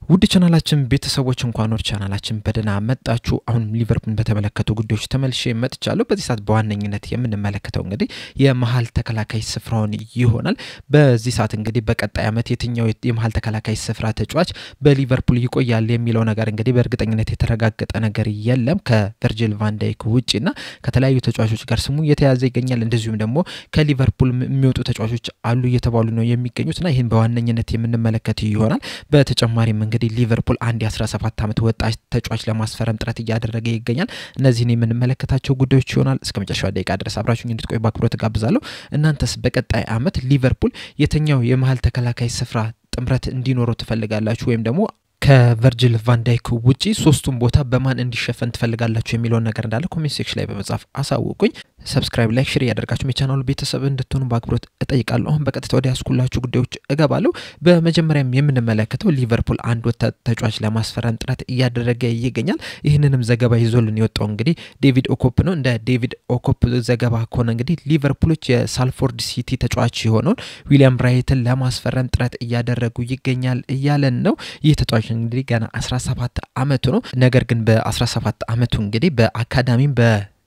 ውድ ቻናላችን ቤተሰቦች እንኳን ወደ ቻናላችን በደህና መጣችሁ። አሁን ሊቨርፑልን በተመለከቱ ጉዳዮች ተመልሼ መጥቻለሁ። በዚህ ሰዓት በዋነኝነት የምንመለከተው እንግዲህ የመሃል ተከላካይ ስፍራውን ይሆናል። በዚህ ሰዓት እንግዲህ በቀጣይ ዓመት የትኛው የመሃል ተከላካይ ስፍራ ተጫዋች በሊቨርፑል ይቆያል የሚለው ነገር እንግዲህ በእርግጠኝነት የተረጋገጠ ነገር የለም ከቨርጂል ቫን ዳይክ ውጪና ከተለያዩ ተጫዋቾች ጋር ስሙ እየተያዘ ይገኛል። እንደዚሁም ደግሞ ከሊቨርፑል የሚወጡ ተጫዋቾች አሉ እየተባሉ ነው የሚገኙትና ይህን በዋነኝነት የምንመለከት ይሆናል። በተጨማሪም እንግዲህ ሊቨርፑል አንድ የ17 ዓመት ወጣት ተጫዋች ለማስፈረም ጥረት እያደረገ ይገኛል። እነዚህን የምንመለከታቸው ጉዳዮች ይሆናል። እስከ መጨረሻው ደቂቃ ድረስ አብራችሁኝ እንድትቆዩ በአክብሮት እጋብዛለሁ። እናንተስ በቀጣይ ዓመት ሊቨርፑል የትኛው የመሃል ተከላካይ ስፍራ ጥምረት እንዲኖረው ትፈልጋላችሁ? ወይም ደግሞ ከቨርጂል ቫን ዳይክ ውጪ ሶስቱን ቦታ በማን እንዲሸፈን ትፈልጋላችሁ የሚለውን ነገር እንዳለ comment section ላይ በመጻፍ አሳውቁኝ። Subscribe፣ like፣ share እያደረጋችሁ የቻናሉ ቤተሰብ እንድትሆኑ በአክብሮት እጠይቃለሁ። አሁን በቀጥታ ወደ ያስኩላችሁ ጉዳዮች እገባለሁ። በመጀመሪያም የምንመለከተው ሊቨርፑል አንድ ወጣት ተጫዋች ለማስፈረም ጥረት እያደረገ ይገኛል። ይህንንም ዘገባ ይዞልን የወጣው እንግዲህ ዴቪድ ኦኮፕ ነው። እንደ ዴቪድ ኦኮፕ ዘገባ ከሆነ እንግዲህ ሊቨርፑሎች የሳልፎርድ ሲቲ ተጫዋች የሆነውን ዊሊያም ራይትን ለማስፈረም ጥረት እያደረጉ ይገኛል እያለን ነው። ይህ ተጫዋች እንግዲህ ገና 17 ዓመቱ ነው። ነገር ግን በ17 ዓመቱ እንግዲህ በአካዳሚም በ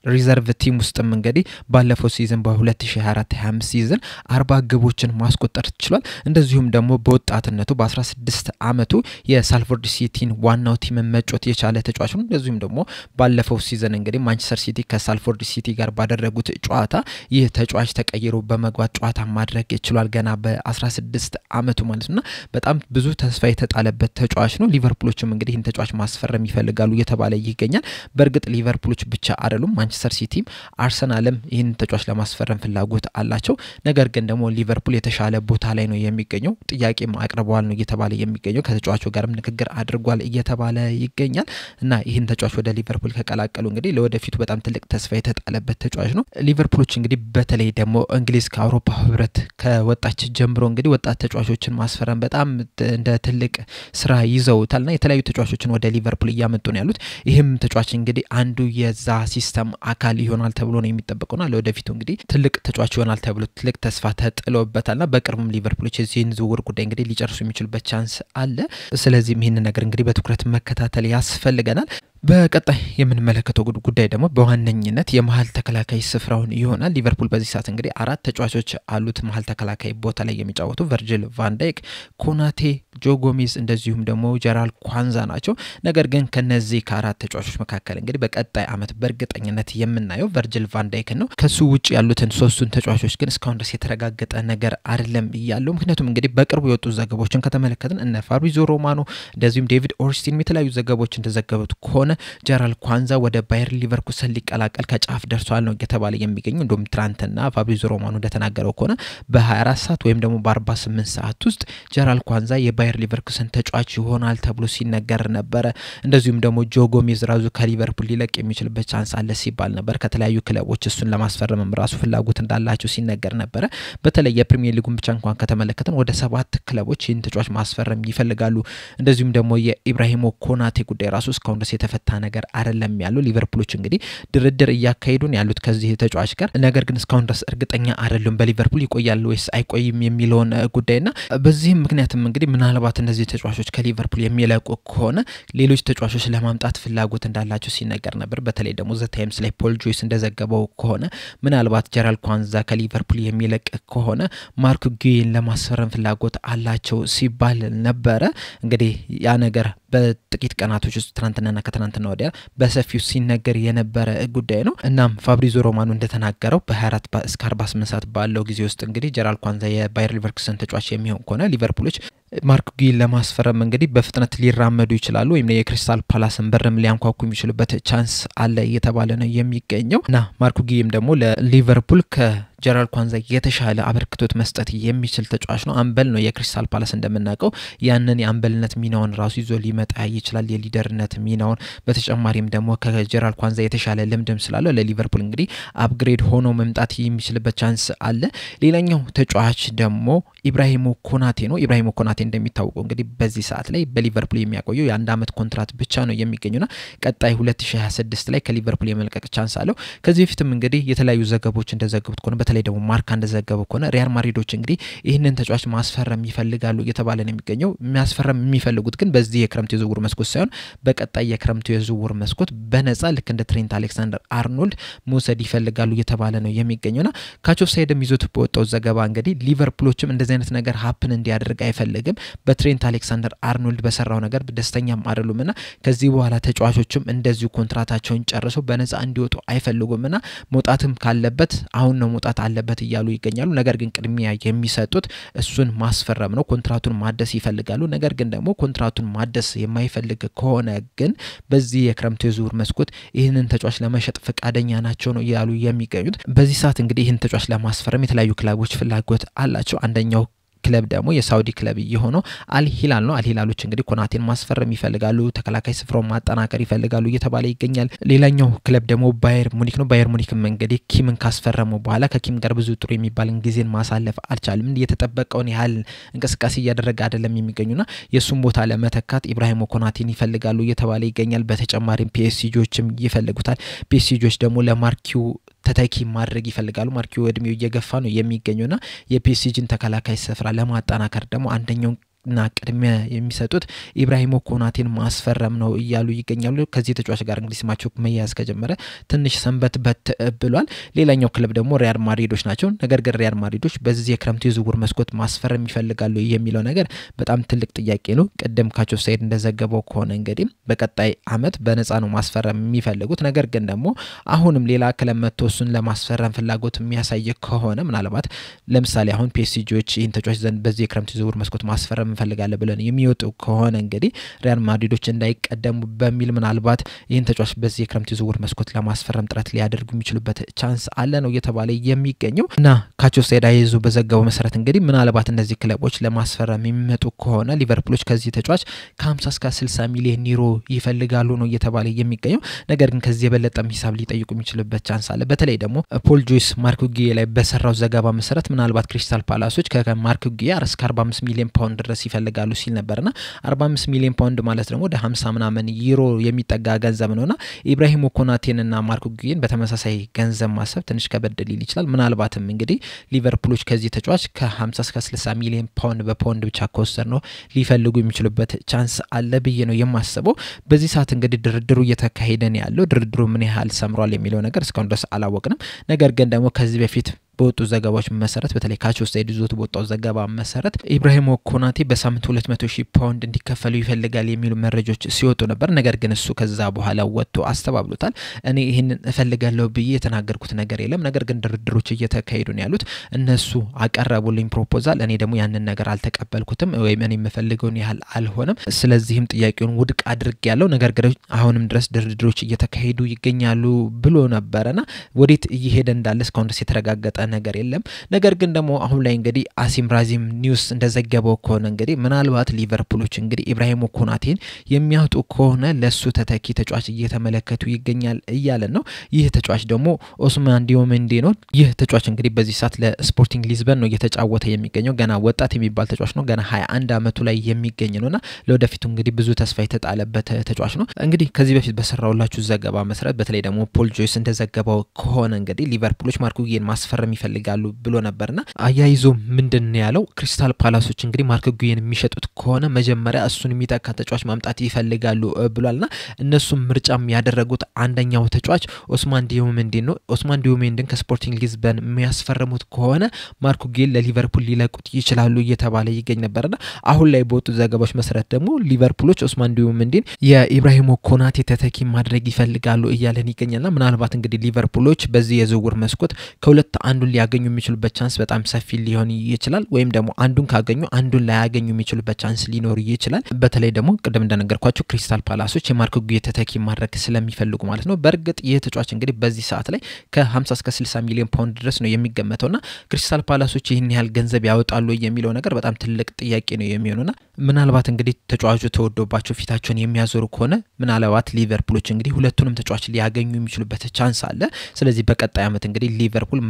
reserve team ውስጥም እንግዲህ ባለፈው season በ2024/25 season 40 ግቦችን ማስቆጠር ችሏል። እንደዚሁም ደግሞ በወጣትነቱ በ16 ዓመቱ የሳልፎርድ ሲቲን ዋናው team መጫወት የቻለ ተጫዋች ነው። እንደዚሁም ደግሞ ባለፈው season እንግዲህ ማንቸስተር ሲቲ ከሳልፎርድ ሲቲ ጋር ባደረጉት ጨዋታ ይህ ተጫዋች ተቀይሮ በመግባት ጨዋታ ማድረግ ችሏል። ገና በ16 ዓመቱ ማለት ነውና በጣም ብዙ ተስፋ የተጣለበት ተጫዋች ነው። ሊቨርፑሎችም እንግዲህ ይህን ተጫዋች ማስፈረም ይፈልጋሉ እየተባለ ይገኛል። በእርግጥ ሊቨርፑሎች ብቻ አይደሉም፣ ማንቸስተር ሲቲም አርሰናልም ይህን ተጫዋች ለማስፈረም ፍላጎት አላቸው። ነገር ግን ደግሞ ሊቨርፑል የተሻለ ቦታ ላይ ነው የሚገኘው። ጥያቄም አቅርበዋል ነው እየተባለ የሚገኘው። ከተጫዋቹ ጋርም ንግግር አድርጓል እየተባለ ይገኛል እና ይህን ተጫዋች ወደ ሊቨርፑል ከቀላቀሉ እንግዲህ ለወደፊቱ በጣም ትልቅ ተስፋ የተጣለበት ተጫዋች ነው። ሊቨርፑሎች እንግዲህ በተለይ ደግሞ እንግሊዝ ከአውሮፓ ሕብረት ከወጣች ጀምሮ እንግዲህ ወጣት ተጫዋቾችን ማስፈረም በጣም እንደ ትልቅ ስራ ይዘውታል እና የተለያዩ ተጫዋቾችን ወደ ሊቨርፑል እያመጡ ነው ያሉት። ይህም ተጫዋች እንግዲህ አንዱ የዛ system አካል ይሆናል ተብሎ ነው የሚጠበቀውና ለወደፊቱ እንግዲህ ትልቅ ተጫዋች ይሆናል ተብሎ ትልቅ ተስፋ ተጥሎበታልና በቅርቡም ሊቨርፑሎች የዚህን ዝውውር ጉዳይ እንግዲህ ሊጨርሱ የሚችሉበት chance አለ። ስለዚህም ይህንን ነገር እንግዲህ በትኩረት መከታተል ያስፈልገናል። በቀጣይ የምንመለከተው ጉዳይ ደግሞ በዋነኝነት የመሃል ተከላካይ ስፍራውን ይሆናል። ሊቨርፑል በዚህ ሰዓት እንግዲህ አራት ተጫዋቾች አሉት መሃል ተከላካይ ቦታ ላይ የሚጫወቱ ቨርጂል ቫን ዳይክ፣ ኮናቴ፣ ጆ ጎሜዝ እንደዚሁም ደግሞ ጀራል ኳንዛ ናቸው። ነገር ግን ከነዚህ ከአራት ተጫዋቾች መካከል እንግዲህ በቀጣይ ዓመት በእርግጠኝነት የምናየው ቨርጂል ቫን ዳይክ ነው። ከሱ ውጭ ያሉትን ሶስቱን ተጫዋቾች ግን እስካሁን ድረስ የተረጋገጠ ነገር አይደለም እያለው። ምክንያቱም እንግዲህ በቅርቡ የወጡ ዘገባዎችን ከተመለከትን እነ ፋብሪዞ ሮማኖ እንደዚሁም ዴቪድ ኦርስቲን የተለያዩ ዘገባዎች እንደዘገቡት ከሆነ ጀራል ኳንዛ ወደ ባየር ሊቨርኩሰን ሊቀላቀል ከጫፍ ደርሷል ነው እየተባለ የሚገኘው። እንደውም ትናንትና ፋብሪዞ ሮማኖ እንደተናገረው ከሆነ በ24 ሰዓት ወይም ደግሞ በ48 ሰዓት ውስጥ ጀራል ኳንዛ የባየር ሊቨርኩሰን ተጫዋች ይሆናል ተብሎ ሲነገር ነበረ። እንደዚሁም ደግሞ ጆ ጎሜዝ ራሱ ከሊቨርፑል ሊለቅ የሚችልበት chance አለ ሲባል ነበር። ከተለያዩ ክለቦች እሱን ለማስፈረምም ራሱ ፍላጎት እንዳላቸው ሲነገር ነበረ። በተለይ የፕሪሚየር ሊጉን ብቻ እንኳን ከተመለከተን ወደ 7 ክለቦች ይህን ተጫዋች ማስፈረም ይፈልጋሉ። እንደዚሁም ደግሞ የኢብራሂሞ ኮናቴ ጉዳይ ራሱ እስካሁን ድረስ የተፈታ ነገር አይደለም ያሉ ሊቨርፑሎች እንግዲህ ድርድር እያካሄዱ ነው ያሉት ከዚህ ተጫዋች ጋር። ነገር ግን እስካሁን ድረስ እርግጠኛ አይደሉም በሊቨርፑል ይቆያል ወይስ አይቆይም የሚለውን ጉዳይና በዚህም ምክንያትም እንግዲህ ምናልባት እነዚህ ተጫዋቾች ከሊቨርፑል የሚለቁ ከሆነ ሌሎች ተጫዋቾች ለማምጣት ፍላጎት እንዳላቸው ሲነገር ነበር። በተለይ ደግሞ ዘ ታይምስ ላይ ፖል ጆይስ እንደዘገበው ከሆነ ምናልባት ጀራል ኳንዛ ከሊቨርፑል የሚለቅ ከሆነ ማርክ ጉዌን ለማስፈረም ፍላጎት አላቸው ሲባል ነበረ። እንግዲህ ያ ነገር በጥቂት ቀናቶች ውስጥ ትናንትናና ከትናንትና ወዲያ በሰፊው ሲነገር የነበረ ጉዳይ ነው። እናም ፋብሪዞ ሮማኖ እንደተናገረው በ24 እስከ 48 ሰዓት ባለው ጊዜ ውስጥ እንግዲህ ጀራል ኳንዛ የባየር ሊቨርኩሰን ተጫዋች የሚሆን ከሆነ ሊቨርፑሎች ማርክ ጉዌን ለማስፈረም እንግዲህ በፍጥነት ሊራመዱ ይችላሉ ወይም የክሪስታል ፓላስን በርም ሊያንኳኩ የሚችሉበት chance አለ እየተባለ ነው የሚገኘው እና ማርክ ጉዌም ደግሞ ለሊቨርፑል ከጀራል ኳንዛ የተሻለ አበርክቶት መስጠት የሚችል ተጫዋች ነው። አምበል ነው የክሪስታል ፓላስ እንደምናውቀው ያንን የአምበልነት ሚናውን ራሱ ይዞ ሊመጣ ይችላል፣ የ leader ነት ሚናውን። በተጨማሪም ደግሞ ከጀራል ኳንዛ የተሻለ ልምድም ስላለው ለሊቨርፑል እንግዲህ upgrade ሆኖ መምጣት የሚችልበት chance አለ። ሌላኛው ተጫዋች ደግሞ ኢብራሂሞ ኮናቴ ነው። ኢብራሂሞ ኮናቴ ኮናቴ እንደሚታወቀው እንግዲህ በዚህ ሰዓት ላይ በሊቨርፑል የሚያቆየው የአንድ አመት ኮንትራት ብቻ ነው የሚገኘውና ቀጣይ 2026 ላይ ከሊቨርፑል የመልቀቅ chance አለው። ከዚህ በፊትም እንግዲህ የተለያዩ ዘገቦች እንደዘገቡት ከሆነ፣ በተለይ ደግሞ ማርካ እንደዘገበው ከሆነ ሪያል ማድሪዶች እንግዲህ ይህንን ተጫዋች ማስፈረም ይፈልጋሉ እየተባለ ነው የሚገኘው። የሚያስፈረም የሚፈልጉት ግን በዚህ የክረምት የዝውውር መስኮት ሳይሆን በቀጣይ የክረምቱ የዝውውር መስኮት በነጻ ልክ እንደ ትሬንት አሌክሳንደር አርኖልድ መውሰድ ይፈልጋሉ እየተባለ ነው የሚገኘውና ካች ኦፍ ሳይድም ይዞት በወጣው ዘገባ እንግዲህ ሊቨርፑሎችም እንደዚህ አይነት ነገር happen እንዲያደርግ አይፈልግም። በትሬንት አሌክሳንደር አርኖልድ በሰራው ነገር ደስተኛም አይደሉምና ከዚህ በኋላ ተጫዋቾችም እንደዚሁ ኮንትራታቸውን ጨርሰው በነጻ እንዲወጡ አይፈልጉምና መውጣትም ካለበት አሁን ነው መውጣት አለበት እያሉ ይገኛሉ። ነገር ግን ቅድሚያ የሚሰጡት እሱን ማስፈረም ነው። ኮንትራቱን ማደስ ይፈልጋሉ። ነገር ግን ደግሞ ኮንትራቱን ማደስ የማይፈልግ ከሆነ ግን በዚህ የክረምቱ የዝውውር መስኮት ይህንን ተጫዋች ለመሸጥ ፈቃደኛ ናቸው ነው እያሉ የሚገኙት። በዚህ ሰዓት እንግዲህ ይህን ተጫዋች ለማስፈረም የተለያዩ ክለቦች ፍላጎት አላቸው። አንደኛው ክለብ ደግሞ የሳውዲ ክለብ የሆነው አልሂላል ነው። አልሂላሎች እንግዲህ ኮናቴን ማስፈረም ይፈልጋሉ፣ ተከላካይ ስፍራውን ማጠናከር ይፈልጋሉ እየተባለ ይገኛል። ሌላኛው ክለብ ደግሞ ባየር ሙኒክ ነው። ባየር ሙኒክም እንግዲህ ኪምን ካስፈረሙ በኋላ ከኪም ጋር ብዙ ጥሩ የሚባልን ጊዜን ማሳለፍ አልቻልም። የተጠበቀውን ያህል እንቅስቃሴ እያደረገ አይደለም የሚገኙና የእሱን ቦታ ለመተካት ኢብራሂም ኮናቴን ይፈልጋሉ እየተባለ ይገኛል። በተጨማሪም ፒኤስጂዎችም ይፈልጉታል። ፒኤስጂዎች ደግሞ ለማርኪው ተተኪ ማድረግ ይፈልጋሉ። ማርኪው እድሜው እየገፋ ነው የሚገኘውና የፒኤስጂን ተከላካይ ስፍራ ለማጠናከር ደግሞ አንደኛው እና ቅድሚያ የሚሰጡት ኢብራሂሞ ኮናቴን ማስፈረም ነው እያሉ ይገኛሉ። ከዚህ ተጫዋች ጋር እንግዲህ ስማቸው መያዝ ከጀመረ ትንሽ ሰንበት በት ብሏል። ሌላኛው ክለብ ደግሞ ሪያል ማድሪዶች ናቸው። ነገር ግን ሪያል ማድሪዶች በዚህ የክረምቱ የዝውውር መስኮት ማስፈረም ይፈልጋሉ የሚለው ነገር በጣም ትልቅ ጥያቄ ነው። ቅድም ካች ኦፍ ሳይድ እንደዘገበው ከሆነ እንግዲህ በቀጣይ አመት በነፃ ነው ማስፈረም የሚፈልጉት። ነገር ግን ደግሞ አሁንም ሌላ ክለብ መጥቶ እሱን ለማስፈረም ፍላጎት የሚያሳይ ከሆነ፣ ምናልባት ለምሳሌ አሁን ፒኤስጂዎች ይህን ተጫዋች ዘንድ በዚህ የክረምቱ የዝውውር መስኮት ማስፈረም እንፈልጋለን ብለን የሚወጡ ከሆነ እንግዲህ ሪያል ማድሪዶች እንዳይቀደሙ በሚል ምናልባት ይህን ተጫዋች በዚህ የክረምት የዝውውር መስኮት ለማስፈረም ጥረት ሊያደርጉ የሚችሉበት chance አለ ነው እየተባለ የሚገኘው። እና ካች ኦፍ ሳይድ ይዞ በዘገበው መሰረት እንግዲህ ምናልባት እነዚህ ክለቦች ለማስፈረም የሚመጡ ከሆነ ሊቨርፑሎች ከዚህ ተጫዋች ከ50 እስከ 60 ሚሊዮን ዩሮ ይፈልጋሉ ነው እየተባለ የሚገኘው። ነገር ግን ከዚህ የበለጠም ሂሳብ ሊጠይቁ የሚችሉበት chance አለ። በተለይ ደግሞ ፖል ጆይስ ማርክ ጉዬ ላይ በሰራው ዘገባ መሰረት ምናልባት ክሪስታል ፓላሶች ከማርክ ጉዬ እስከ 45 ሚሊዮን ፓውንድ ድረስ ይፈልጋሉ ሲል ነበርና 45 ሚሊዮን ፓውንድ ማለት ደግሞ ወደ 50 ምናምን ዩሮ የሚጠጋ ገንዘብ ነውና ኢብራሂም ኮናቴንና ማርክ ጉዬን በተመሳሳይ ገንዘብ ማሰብ ትንሽ ከበድ ሊል ይችላል። ምናልባትም እንግዲህ ሊቨርፑሎች ከዚህ ተጫዋች ከ50 እስከ 60 ሚሊዮን ፓውንድ በፓውንድ ብቻ ከወሰድ ነው ሊፈልጉ የሚችሉበት chance አለ ብዬ ነው የማስበው። በዚህ ሰዓት እንግዲህ ድርድሩ እየተካሄደ ነው ያለው። ድርድሩ ምን ያህል ሰምሯል የሚለው ነገር እስካሁን ድረስ አላወቅንም። ነገር ግን ደግሞ ከዚህ በፊት በወጡ ዘገባዎች መሰረት፣ በተለይ ካች ኦፍ ሳይድ ይዞት በወጣው ዘገባ መሰረት ኢብራሂም ኮናቴ በሳምንት 200 ሺህ ፓውንድ እንዲከፈሉ ይፈልጋል የሚሉ መረጃዎች ሲወጡ ነበር። ነገር ግን እሱ ከዛ በኋላ ወጥቶ አስተባብሎታል። እኔ ይህንን እፈልጋለሁ ብዬ የተናገርኩት ነገር የለም። ነገር ግን ድርድሮች እየተካሄዱ ነው ያሉት። እነሱ አቀረቡልኝ proposal፣ እኔ ደግሞ ያንን ነገር አልተቀበልኩትም ወይም እኔ የምፈልገውን ያህል አልሆነም። ስለዚህም ጥያቄውን ውድቅ አድርጌያለሁ። ነገር ግን አሁንም ድረስ ድርድሮች እየተካሄዱ ይገኛሉ ብሎ ነበረና ወዴት እየሄደ እንዳለ እስካሁን ድረስ የተረጋገጠ ነገር የለም። ነገር ግን ደግሞ አሁን ላይ እንግዲህ አሲም ራዚም ኒውስ እንደዘገበው ከሆነ እንግዲህ ምናልባት ሊቨርፑሎች እንግዲህ ኢብራሂም ኮናቴን የሚያጡ ከሆነ ለሱ ተተኪ ተጫዋች እየተመለከቱ ይገኛል እያለን ነው። ይህ ተጫዋች ደግሞ ኦስማን ዲዮሜንዴ ነው። ይህ ተጫዋች እንግዲህ በዚህ ሰዓት ለስፖርቲንግ ሊዝበን ነው እየተጫወተ የሚገኘው። ገና ወጣት የሚባል ተጫዋች ነው። ገና 21 አመቱ ላይ የሚገኝ ነውና ለወደፊቱ እንግዲህ ብዙ ተስፋ የተጣለበት ተጫዋች ነው። እንግዲህ ከዚህ በፊት በሰራውላችሁ ዘገባ መሰረት፣ በተለይ ደግሞ ፖል ጆይስ እንደዘገበው ከሆነ እንግዲህ ሊቨርፑሎች ማርክ ጉዬን ማስፈረም ይፈልጋሉ ብሎ ነበርና አያይዞ ምንድን ነው ያለው? ክሪስታል ፓላሶች እንግዲህ ማርክ ጉዬን የሚሸጡት ከሆነ መጀመሪያ እሱን የሚተካ ተጫዋች ማምጣት ይፈልጋሉ ብሏልና እነሱም ምርጫም ያደረጉት አንደኛው ተጫዋች ኦስማን ዲዮሜንዴን ነው። ኦስማን ዲዮሜንዴን ከስፖርቲንግ ሊዝበን የሚያስፈርሙት ከሆነ ማርክ ጉዬን ለሊቨርፑል ሊለቁት ይችላሉ እየተባለ ይገኝ ነበርና አሁን ላይ በወጡ ዘገባዎች መሰረት ደግሞ ሊቨርፑሎች ኦስማን ዲዮሜንዴን የኢብራሂሞ ኮናቴ ተተኪ ማድረግ ይፈልጋሉ እያለን ይገኛልና ምናልባት እንግዲህ ሊቨርፑሎች በዚህ የዝውውር መስኮት ከሁለት አንዱን ሊያገኙ የሚችሉበት chance በጣም ሰፊ ሊሆን ይችላል። ወይም ደግሞ አንዱን ካገኙ አንዱን ላያገኙ የሚችሉበት chance ሊኖር ይችላል። በተለይ ደግሞ ቅድም እንደነገርኳቸው ክሪስታል ፓላሶች የማርክ ጉዬ ተተኪ ማድረግ ስለሚፈልጉ ማለት ነው። በእርግጥ ይህ ተጫዋች እንግዲህ በዚህ ሰዓት ላይ ከ50 እስከ 60 ሚሊዮን ፓውንድ ድረስ ነው የሚገመተውና ክሪስታል ፓላሶች ይህን ያህል ገንዘብ ያወጣሉ የሚለው ነገር በጣም ትልቅ ጥያቄ ነው የሚሆነውና ምናልባት እንግዲህ ተጫዋቹ ተወዶባቸው ፊታቸውን የሚያዞሩ ከሆነ ምናልባት ሊቨርፑሎች እንግዲህ ሁለቱንም ተጫዋች ሊያገኙ የሚችሉበት chance አለ። ስለዚህ በቀጣይ ዓመት እንግዲህ ሊቨርፑል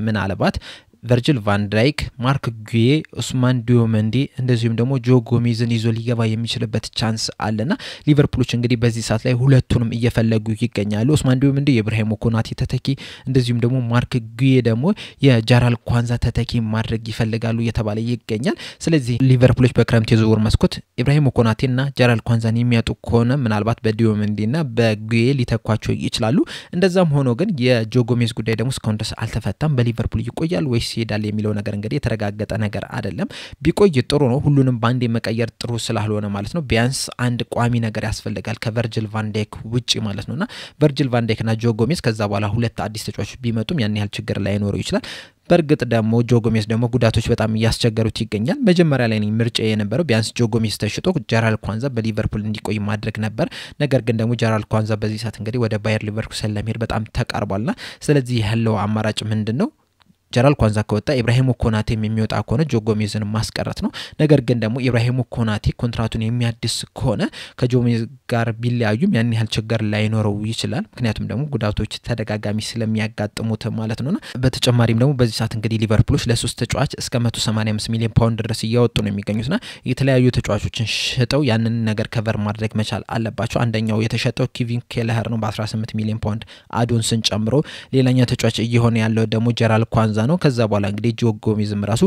ምናልባት ቨርጂል ቫን ዳይክ፣ ማርክ ጉዬ፣ ኡስማን ዲዮመንዲ እንደዚሁም ደግሞ ጆ ጎሜዝን ይዞ ሊገባ የሚችልበት chance አለና ሊቨርፑሎች እንግዲህ በዚህ ሰዓት ላይ ሁለቱንም እየፈለጉ ይገኛሉ። ኡስማን ዲዮመንዲ የኢብራሂም ኮናቴ ተተኪ፣ እንደዚሁም ደግሞ ማርክ ጉዬ ደግሞ የጃራል ኳንዛ ተተኪ ማድረግ ይፈልጋሉ እየተባለ ይገኛል። ስለዚህ ሊቨርፑሎች በክረምት የዝውውር መስኮት ኢብራሂም ኮናቴና ጃራል ኳንዛን የሚያጡ ከሆነ ምናልባት በዲዮመንዲና በጉዬ ሊተኳቸው ይችላሉ። እንደዛም ሆኖ ግን የጆ ጎሜዝ ጉዳይ ደግሞ እስካሁን ድረስ አልተፈታም። በሊቨርፑል ይቆያል ወይስ ይሄዳል የሚለው ነገር እንግዲህ የተረጋገጠ ነገር አይደለም። ቢቆይ ጥሩ ነው። ሁሉንም ባንዴ መቀየር ጥሩ ስላልሆነ ማለት ነው። ቢያንስ አንድ ቋሚ ነገር ያስፈልጋል ከቨርጂል ቫን ዳይክ ውጪ ማለት ነውና ቨርጂል ቫን ዳይክና ጆ ጎሜዝ ከዛ በኋላ ሁለት አዲስ ተጫዋቾች ቢመጡም ያን ያህል ችግር ላይኖረው ይችላል። በእርግጥ ደግሞ ጆ ጎሜዝ ደግሞ ጉዳቶች በጣም እያስቸገሩት ይገኛል። መጀመሪያ ላይ ምርጫ የነበረው ቢያንስ ጆ ጎሜዝ ተሽጦ ጀራል ኳንዛ በሊቨርፑል እንዲቆይ ማድረግ ነበር። ነገር ግን ደግሞ ጀራል ኳንዛ በዚህ ሰዓት እንግዲህ ወደ ባየር ሊቨርኩሰን ለመሄድ በጣም ተቃርቧልና ስለዚህ ያለው አማራጭ ምንድን ነው? ጀራል ኳንዛ ከወጣ ኢብራሂም ኮናቴም የሚወጣ ከሆነ ጆ ጎሜዝን ማስቀረት ነው። ነገር ግን ደግሞ ኢብራሂም ኮናቴ ኮንትራቱን የሚያድስ ከሆነ ከጆ ጎሜዝ ጋር ቢለያዩም ያን ያህል ችግር ላይኖረው ይችላል። ምክንያቱም ደግሞ ጉዳቶች ተደጋጋሚ ስለሚያጋጥሙት ማለት ነውና በተጨማሪም ደግሞ በዚህ ሰዓት እንግዲህ ሊቨርፑሎች ለሶስት ተጫዋች እስከ 185 ሚሊዮን ፓውንድ ድረስ እያወጡ ነው የሚገኙትና የተለያዩ ተጫዋቾችን ሽጠው ያንን ነገር cover ማድረግ መቻል አለባቸው። አንደኛው የተሸጠው ኬቪን ኬለኸር ነው በ18 ሚሊዮን ፓውንድ add-ons ን ጨምሮ። ሌላኛው ተጫዋች እየሆነ ያለው ደግሞ ጀራል ኳንዛ ነው። ከዛ በኋላ እንግዲህ ጆ ጎሜዝም ራሱ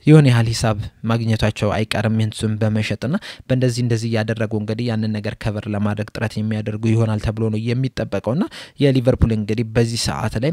የሆነ ያህል ሂሳብ ማግኘታቸው አይቀርም እሱን በመሸጥና በእንደዚህ እንደዚህ እያደረጉ እንግዲህ ያንን ነገር cover ለማድረግ ጥረት የሚያደርጉ ይሆናል ተብሎ ነው የሚጠበቀውና የሊቨርፑል እንግዲህ በዚህ ሰዓት ላይ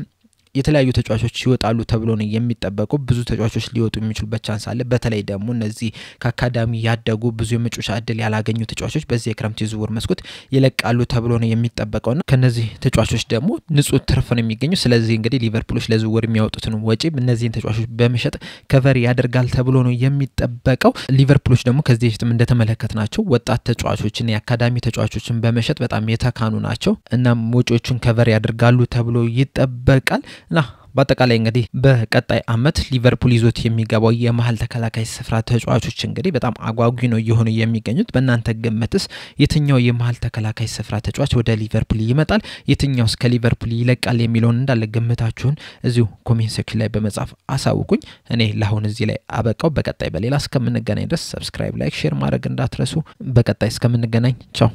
የተለያዩ ተጫዋቾች ይወጣሉ ተብሎ ነው የሚጠበቁ። ብዙ ተጫዋቾች ሊወጡ የሚችሉበት chance አለ። በተለይ ደግሞ እነዚህ ከአካዳሚ ያደጉ ብዙ የመጫወቻ እድል ያላገኙ ተጫዋቾች በዚህ የክረምት የዝውውር መስኮት ይለቃሉ ተብሎ ነው የሚጠበቀውና ከነዚህ ተጫዋቾች ደግሞ ንጹህ ትርፍ ነው የሚገኙ። ስለዚህ እንግዲህ ሊቨርፑሎች ለዝውውር የሚያወጡትን ወጪ እነዚህን ተጫዋቾች በመሸጥ cover ያደርጋል ተብሎ ነው የሚጠበቀው። ሊቨርፑሎች ደግሞ ከዚህ በፊትም እንደተመለከትናቸው ወጣት ተጫዋቾችን የአካዳሚ ተጫዋቾችን በመሸጥ በጣም የተካኑ ናቸው። እናም ወጪዎቹን cover ያደርጋሉ ተብሎ ይጠበቃል። እና በአጠቃላይ እንግዲህ በቀጣይ አመት ሊቨርፑል ይዞት የሚገባው የመሀል ተከላካይ ስፍራ ተጫዋቾች እንግዲህ በጣም አጓጊ ነው እየሆኑ የሚገኙት። በእናንተ ግምትስ የትኛው የመሀል ተከላካይ ስፍራ ተጫዋች ወደ ሊቨርፑል ይመጣል፣ የትኛውስ ከሊቨርፑል ይለቃል የሚለውን እንዳለ ግምታችሁን እዚሁ comment section ላይ በመጻፍ አሳውቁኝ። እኔ ለአሁን እዚህ ላይ አበቃው። በቀጣይ በሌላ እስከምንገናኝ ድረስ subscribe፣ like፣ share ማድረግ እንዳትረሱ። በቀጣይ እስከምንገናኝ ቻው።